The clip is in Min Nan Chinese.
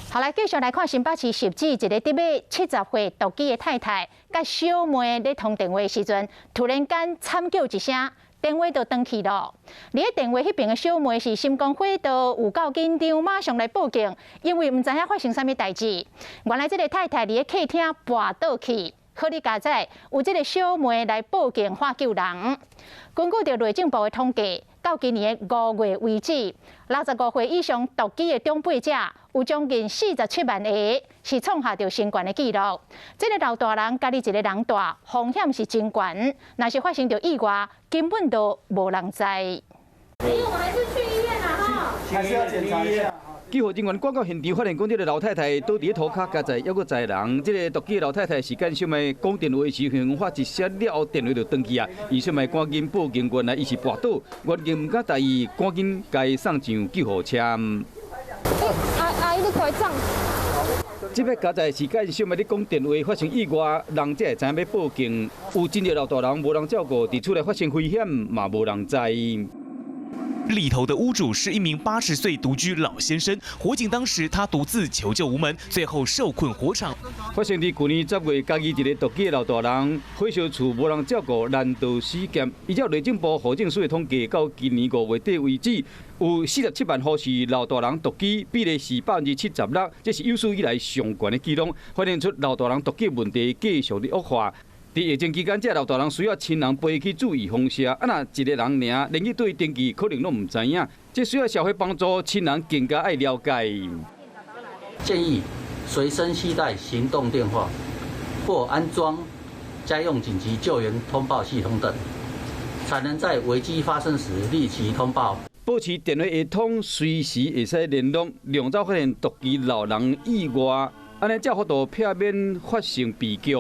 好來，繼續來看新北市汐止一个佇欲70歲獨居的太太，佮小妹咧通電話的時陣，突然間慘叫一聲，電話就斷去咯。佇咧電話彼邊的小妹是心肝火都有夠緊張，馬上來報警，因為毋知影發生啥物代誌。原來這个太太佇咧客廳跋倒去，好佳哉有這个小妹來報警喊救人。根據著內政部的統計，到今年5月為止，65歲以上獨居的長輩者有將近47萬個，是創下著新懸的紀錄。這个老大人家己一个人蹛，風險是真懸。若是發生著意外，根本都無人知。我們還是去醫院啦，哈，還是要檢查一下。救護人員趕到現場，發現講這个老太太倒佇咧塗跤，佳哉猶閣載人。這个獨居的老太太是佮小妹講電話時，陣發一聲了後，電話就斷去啊。伊小妹趕緊報警，原來伊是跋倒，原因毋敢大意，趕緊共伊送上救護車。阿姨，你快走！這擺佳哉是佮小妹咧講電話，發生意外，人才會知影欲報警。有真濟老大人無人照顧，佇厝內發生危險嘛無人知。裡頭的屋主是一名80歲獨居老先生，火警當時他獨自求救無門，最後受困火場。發生佇舊年10月，家己一个獨居的老大人，火燒厝無人照顧，難逃死劫。依照內政部戶政署的統計，到今年5月底為止，有47萬戶是老大人獨居，比例是76%，這是有史以來上懸的紀錄，反映出老大人獨居問題繼續咧惡化。佇疫情期間，這老大人需要親人陪去注意風險，啊，若一个人爾，連去佗位登記可能攏毋知影，這需要社會幫助，親人更加愛了解。建議隨身攜帶行動電話或安裝家用緊急救援通報系統等，才能在危機發生時立即通報。保持電話會通，隨時會使聯絡，量早發現獨居老人意外，按呢才有法度避免發生悲劇。